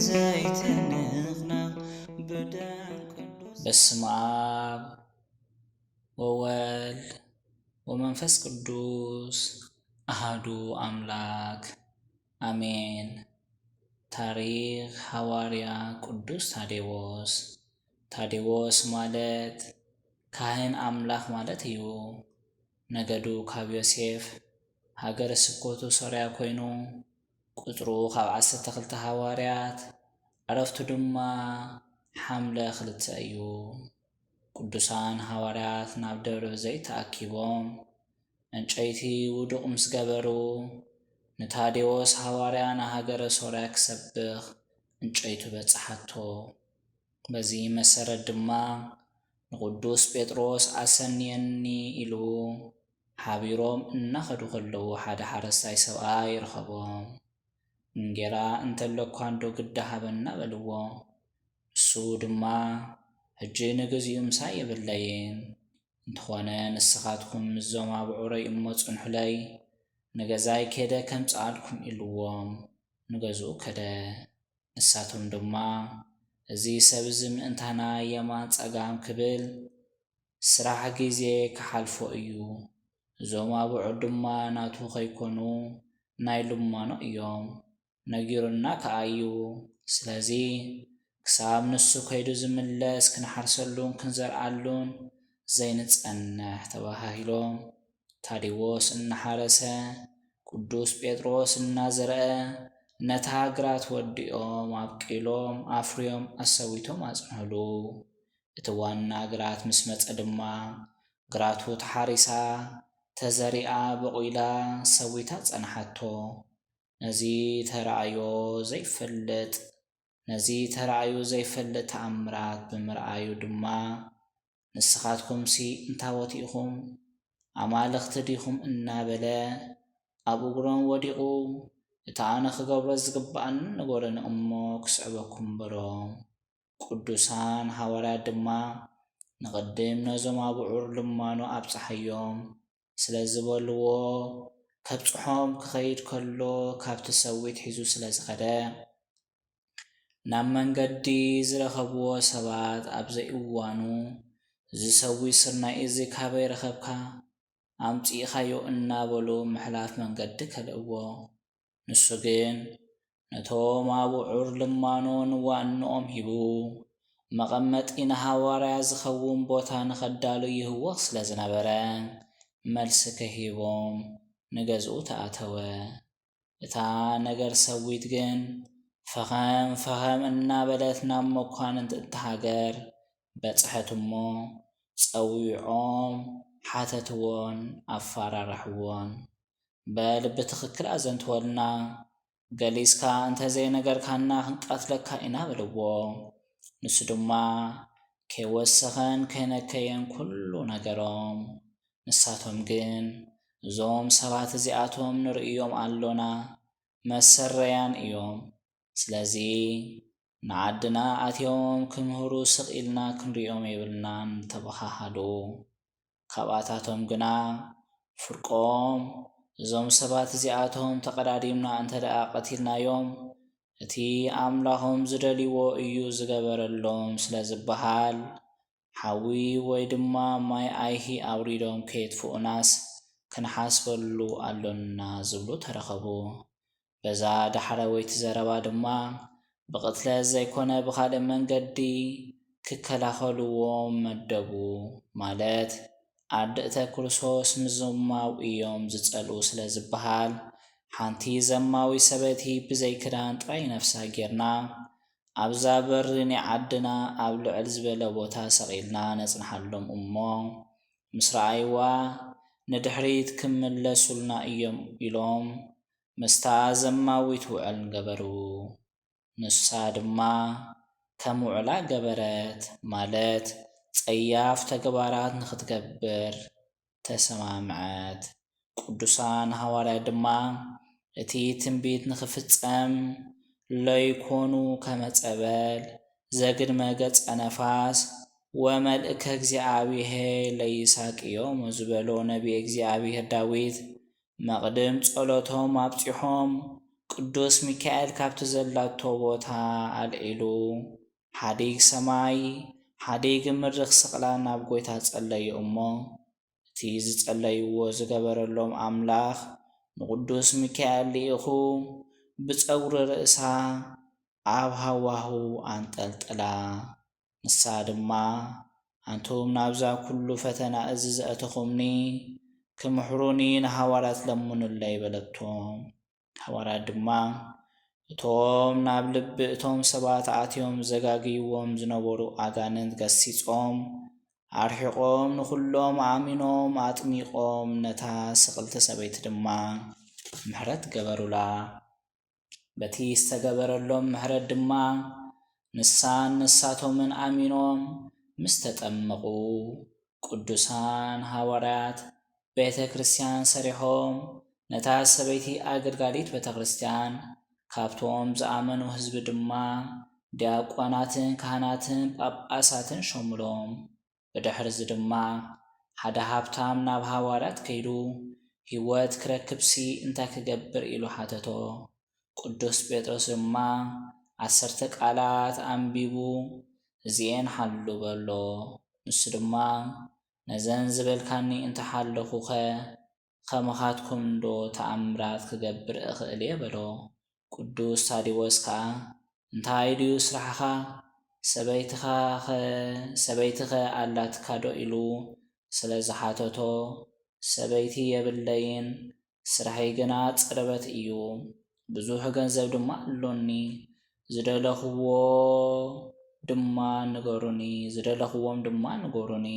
ዘይትንቕነቕ ብደም ቅዱስ። በስመ ኣብ ወወልድ ወመንፈስ ቅዱስ ኣሃዱ ኣምላክ ኣሜን። ታሪኽ ሃዋርያ ቅዱስ ታዴዎስ። ታዴዎስ ማለት ካህን ኣምላኽ ማለት እዩ። ነገዱ ካብ ዮሴፍ፣ ሃገረ ስብከቱ ሶርያ ኮይኑ፣ ቁጽሩ ካብ ዓሰርተ ክልተ ሃዋርያት፣ ዕረፍቱ ድማ ሓምለ ክልተ እዩ። ቅዱሳን ሃዋርያት ናብ ደብረ ዘይት ተኣኪቦም፣ ዕንጨይቲ ውዱቕ ምስ ገበሩ፣ ንታዴዎስ ሃዋርያ ንሃገረ ሶርያ ክሰብኽ ዕንጨይቱ በጽሓቶ። በዚ መሰረት ድማ ንቅዱስ ጴጥሮስ ኣሰንየኒ ኢሉ፣ ሓቢሮም እናኸዱ ከለዉ ሓደ ሓረስታይ ሰብኣይ ይረኸቦም። እንጌራ እንተለኳ እንዶ ግዳ ሃበና በልዎ። ንሱ ድማ፣ ሕጂ ንግዚኡ ምሳይ የብለይን፣ እንተኾነ ንስኻትኩም ምስዞም ኣብዑረይ እሞ ጽንሑለይ፣ ንገዛይ ከይደ ከምጽኣልኩም ኢልዎም፣ ንገዝኡ ከደ። ንሳቶም ድማ፣ እዚ ሰብ እዚ ምእንታና የማን ጸጋም ክብል ስራሕ ግዜ ክሓልፎ እዩ። እዞም ኣብዑር ድማ ናቱ ከይኮኑ ናይ ልማኖ እዮም፣ ነጊሩና ከኣ እዩ። ስለዚ ክሳብ ንሱ ከይዱ ዝምለስ ክንሓርሰሉን ክንዘርኣሉን ዘይንጸንሕ ተባሃሂሎም። ታዴዎስ እናሓረሰ፣ ቅዱስ ጴጥሮስ እናዘርአ፣ ነታ ግራት ወዲኦም ኣብቂሎም ኣፍርዮም ኣሰዊቶም ኣጽንሑሉ። እቲ ዋና ግራት ምስ መጸ ድማ፣ ግራቱ ተሓሪሳ፣ ተዘሪኣ፣ በቑላ፣ ሰዊታ ጸንሓቶ። ነዚ ተራእዮ ዘይፈልጥ፣ ነዚ ተራእዮ ዘይፈልጥ ተኣምራት ብምርኣዩ ድማ፣ ንስኻትኩምሲ እንታዎት ኢኹም? ኣማልኽቲ ዲኹም? እናበለ ኣብ እግሮም ወዲቑ፣ እቲ ኣነ ክገብሮ ዝግብኣኒ ንገሩኒ እሞ ክስዕበኩም በሎም። ቅዱሳን ሃዋርያት ድማ ንቕድም ነዞም ኣብዑር ልማኖ ኣብጽሓዮም ስለ ዝበልዎ፣ ከብጽሖም ክኸይድ ከሎ ካብቲ ሰዊት ሒዙ ስለ ዝኸደ፣ ናብ መንገዲ ዝረኸብዎ ሰባት ኣብ ዘይእዋኑ፣ "እዚ ሰዊት ስርናይ እዚ ካበይ ረኸብካ? ኣምጺእኻዮ?" እናበሉ ምሕላፍ መንገዲ ከልእዎ። ንሱ ግን ነቶም ኣብዑር ልማኖ ንዋንኦም ሂቡ፣ መቐመጢ ንሃዋርያ ዝኸውን ቦታ ንኸዳሉ ይህወኽ ስለ ዝነበረ፣ መልሲ ከሂቦም ንገዝኡ ተኣተወ። እታ ነገር ሰዊት ግን ፈኸም ፈኸም እናበለት ናብ መኳንንቲ እታ ሃገር በጽሐት እሞ፣ ጸዊዖም ሓተትዎን ኣፋራርሕዎን። "በል ብትኽክል ኣዘንትወልና፣ ገሊጽካ እንተዘይነገርካና ክንቀትለካ ኢና" በልዎ። ንሱ ድማ፣ "ከይወሰኸን ከይነከየን ኩሉ ነገሮም። ንሳቶም ግን፣ እዞም ሰባት እዚኣቶም ንርእዮም ኣሎና፣ መሰረያን እዮም። ስለዚ ንዓድና ኣትዮም ክምህሩ ስቕ ኢልና ክንሪኦም የብልናን" ተበሃሃሉ። ካብኣታቶም ግና ፍርቆም፣ "እዞም ሰባት እዚኣቶም ተቐዳዲምና እንተ ደኣ ቀቲልናዮም፣ እቲ ኣምላኾም ዝደልይዎ እዩ ዝገበረሎም" ስለ ዝበሃል፣ ሓዊ ወይ ድማ ማይ ኣይሂ ኣውሪዶም ከየጥፍኡናስ ክንሓስበሉ ኣሎና ዝብሉ ተረኸቡ። በዛ ዳሕረወይቲ ዘረባ ድማ ብቕትለት ዘይኮነ ብኻልእ መንገዲ ክከላኸልዎም መደቡ። ማለት ኣርድእተ ክርስቶስ ምዝማው እዮም ዝጸልኡ ስለ ዝበሃል፣ ሓንቲ ዘማዊ ሰበይቲ ብዘይ ክዳን ጥራይ ነፍሳ ጌርና ኣብዛ በሪ ናይ ዓድና ኣብ ልዕል ዝበለ ቦታ ሰቒልና ነጽንሓሎም እሞ፣ ምስ ረኣይዋ ንድሕሪት ክምለሱልና እዮም ኢሎም ምስታ ዘማዊት ውዕል ገበሩ። ንሳ ድማ ከም ውዕላ ገበረት፣ ማለት ጸያፍ ተግባራት ንኽትገብር ተሰማምዐት። ቅዱሳን ሃዋርያት ድማ እቲ ትንቢት ንኽፍጸም፣ "ለይኮኑ ከመ ጸበል ዘግድመ ገጸ ነፋስ ወመልእከ እግዚኣብሔር ለይሳቅዮሙ" ዝበሎ ነቢየ እግዚኣብሔር ዳዊት፣ መቕድም ጸሎቶም ኣብጺሖም ቅዱስ ሚካኤል ካብቲ ዘላቶ ቦታ ኣልዒሉ፣ ሓዲግ ሰማይ ሓዲግ ምድሪ ክስቕላ ናብ ጐይታ ጸለዩ እሞ፣ እቲ ዝጸለይዎ ዝገበረሎም ኣምላኽ ንቅዱስ ሚካኤል ልኢኹ ብጸጉሪ ርእሳ ኣብ ሃዋህው ኣንጠልጠላ። ንሳ ድማ፣ ኣንቱም ናብዛ ኩሉ ፈተና እዚ ዘእተኹምኒ፣ ክምሕሩኒ ንሃዋርያት ለምኑለይ በለቶም። ሃዋርያት ድማ፣ እቶም ናብ ልቢ እቶም ሰባት ኣትዮም ዘጋግይዎም ዝነበሩ ኣጋንንት ገሲጾም፣ ኣርሒቖም ንኹሎም ኣሚኖም ኣጥሚቖም፣ ነታ ስቕልቲ ሰበይቲ ድማ ምሕረት ገበሩላ። በቲ ዝተገበረሎም ምሕረት ድማ ንሳን ንሳቶምን ኣሚኖም ምስ ተጠመቑ፣ ቅዱሳን ሃዋርያት ቤተ ክርስቲያን ሰሪሖም፣ ነታ ሰበይቲ ኣገልጋሊት ቤተ ክርስቲያን ካብቶም ዝኣመኑ ህዝቢ ድማ ዲያቆናትን ካህናትን ጳጳሳትን ሾሙሎም። ብድሕርዚ ድማ ሓደ ሃብታም ናብ ሃዋርያት ከይዱ፣ ህይወት ክረክብሲ እንታይ ክገብር ኢሉ ሓተቶ። ቅዱስ ጴጥሮስ ድማ ዓሰርተ ቃላት ኣንቢቡ፣ እዚኤን ሓሉ በሎ። ንሱ ድማ፣ ነዘን ዝበልካኒ እንተሓለኹኸ፣ ከማኻትኩም ዶ ተኣምራት ክገብር እኽእል እየ በሎ። ቅዱስ ታዲዎስ ከኣ፣ እንታይ ድዩ ስራሕኻ? ሰበይትኻ ኸ፣ ሰበይትኸ ኣላትካ ዶ? ኢሉ ስለ ዝሓተቶ፣ ሰበይቲ የብለይን፣ ስራሐይ ግና ጽርበት እዩ። ብዙሕ ገንዘብ ድማ ኣሎኒ። ዝደለኽዎ ድማ ንገሩኒ፣ ዝደለኽዎም ድማ ንገሩኒ፣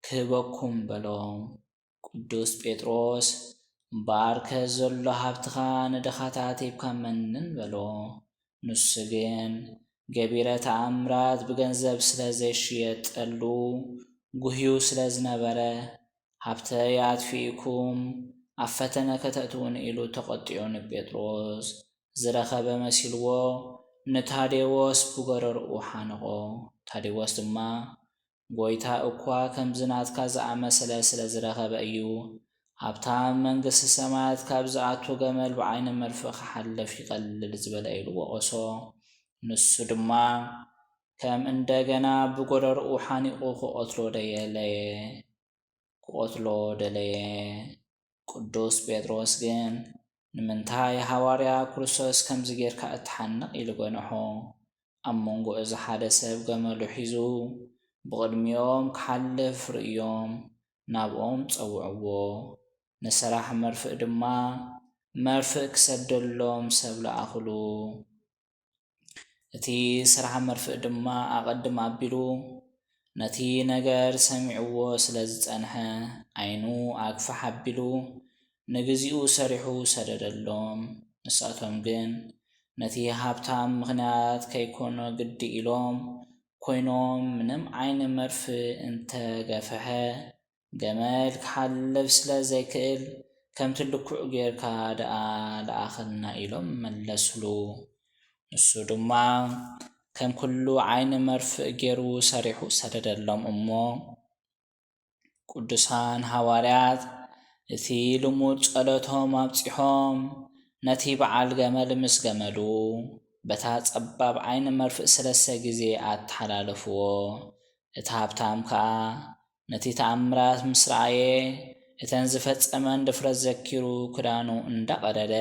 ክህበኩም በሎ። ቅዱስ ጴጥሮስ፣ እምበኣርከ ዘሎ ሃብትኻ ንድኻታት ሂብካ መንን በሎ። ንሱ ግን ገቢረ ተኣምራት ብገንዘብ ስለ ዘይሽየጠሉ፣ ጉህዩ ስለ ዝነበረ፣ ሃብተይ ኣጥፊእኩም ኣብ ፈተነ ከተእትዉኒ ኢሉ ተቖጢዑ ንጴጥሮስ ዝረኸበ መሲልዎ፣ ንታዴዎስ ብጎረርኡ ሓነቖ። ታዴዎስ ድማ፣ ጎይታ እኳ ከምዚ ናትካ ዝኣመሰለ ስለ ዝረኸበ እዩ፣ ሃብታም መንግስቲ ሰማያት ካብ ዝኣቱ ገመል ብዓይኒ መርፍእ ክሓልፍ ይቐልል ዝበለ ኢሉ ወቐሶ። ንሱ ድማ ከም እንደገና ብጎረርኡ ሓኒቑ ክቐትሎ ደየለየ፣ ክቐትሎ ደለየ። ቅዱስ ጴጥሮስ ግን፣ ንምንታይ ሃዋርያ ክርስቶስ ከምዚ ጌርካ እትሓንቕ? ኢሉ ገንሖ። ኣብ መንጎ እዚ ሓደ ሰብ ገመሉ ሒዙ ብቕድሚኦም ክሓልፍ ርእዮም ናብኦም ጸውዕዎ። ንሰራሕ መርፍእ ድማ መርፍእ ክሰደሎም ሰብ ለኣኽሉ። እቲ ስራሕ መርፍእ ድማ ኣቐድም ኣቢሉ ነቲ ነገር ሰሚዕዎ ስለ ዝጸንሐ፣ ዓይኑ ኣግፍሕ ኣቢሉ ንግዚኡ ሰሪሑ ሰደደሎም። ንሳቶም ግን ነቲ ሃብታም ምኽንያት ከይኮኖ ግዲ ኢሎም ኮይኖም፣ ምንም ዓይኒ መርፍእ እንተገፍሐ፣ ገመል ክሓልፍ ስለ ዘይክእል፣ ከምቲ ልክዑ ጌርካ ደኣ ለኣኸልና ኢሎም መለስሉ። ንሱ ድማ ከም ኩሉ ዓይኒ መርፍእ ጌሩ ሰሪሑ ሰደደሎም እሞ፣ ቅዱሳን ሃዋርያት እቲ ልሙድ ጸሎቶም ኣብጺሖም፣ ነቲ በዓል ገመል ምስ ገመሉ፣ በታ ጸባብ ዓይኒ መርፍእ ሰለስተ ግዜ ኣተሓላለፍዎ። እቲ ሃብታም ከኣ ነቲ ተኣምራት ምስ ረኣየ፣ እተን ዝፈጸመን ድፍረት ዘኪሩ ክዳኑ እንዳቐደደ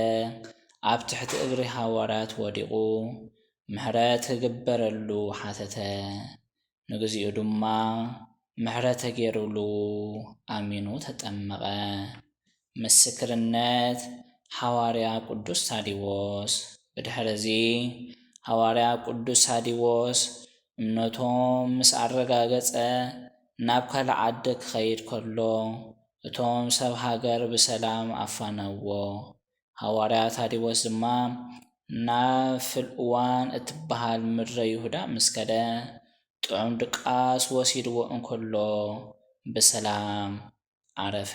ኣብ ትሕቲ እግሪ ሃዋርያት ወዲቑ ምሕረት ክግበረሉ ሓተተ። ንግዚኡ ድማ ምሕረት ተገይሩሉ ኣሚኑ ተጠመቐ። ምስክርነት ሃዋርያ ቅዱስ ታዲዎስ። ብድሕርዚ ሃዋርያ ቅዱስ ታዲዎስ እምነቶም ምስ ኣረጋገጸ ናብ ካልእ ዓዲ ክኸይድ ከሎ እቶም ሰብ ሃገር ብሰላም ኣፋነውዎ። ሃዋርያ ታዲዎስ ድማ ናብ ፍልእዋን እትበሃል ምድረ ይሁዳ ምስ ከደ ጥዑም ድቃስ ወሲድዎ እንከሎ ብሰላም ዓረፈ።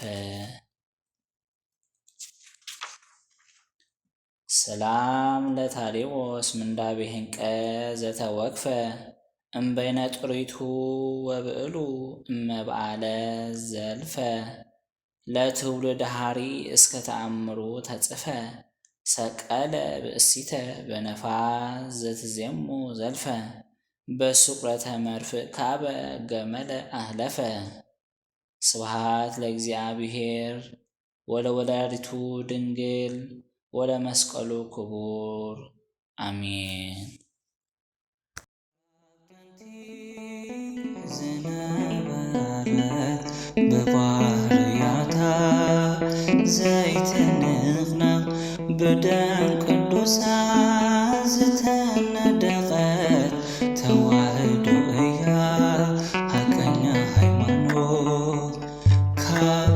ሰላም ለታዴዎስ ምንዳቤ ህንቀ ዘተወክፈ እምበይነ ጥሪቱ ወብዕሉ እመብዓለ ዘልፈ ለትውልድ ሃሪ እስከ ተኣምሩ ተጽፈ ሰቀለ ብእሲተ በነፋስ ዘትዜሙ ዘልፈ በሱቅረተ መርፍእ ካበ ገመለ ኣህለፈ። ስብሐት ለእግዚኣብሔር ወለወላዲቱ ድንግል ወለመስቀሉ ክቡር። ኣሜን። ዝነበረት ብባህርያታ ዘይትንቕነቕ ብደም ቅዱሳን ዝተነደቐት ተዋህዶ እያ ሓቀኛ ሃይማኖት። ካብ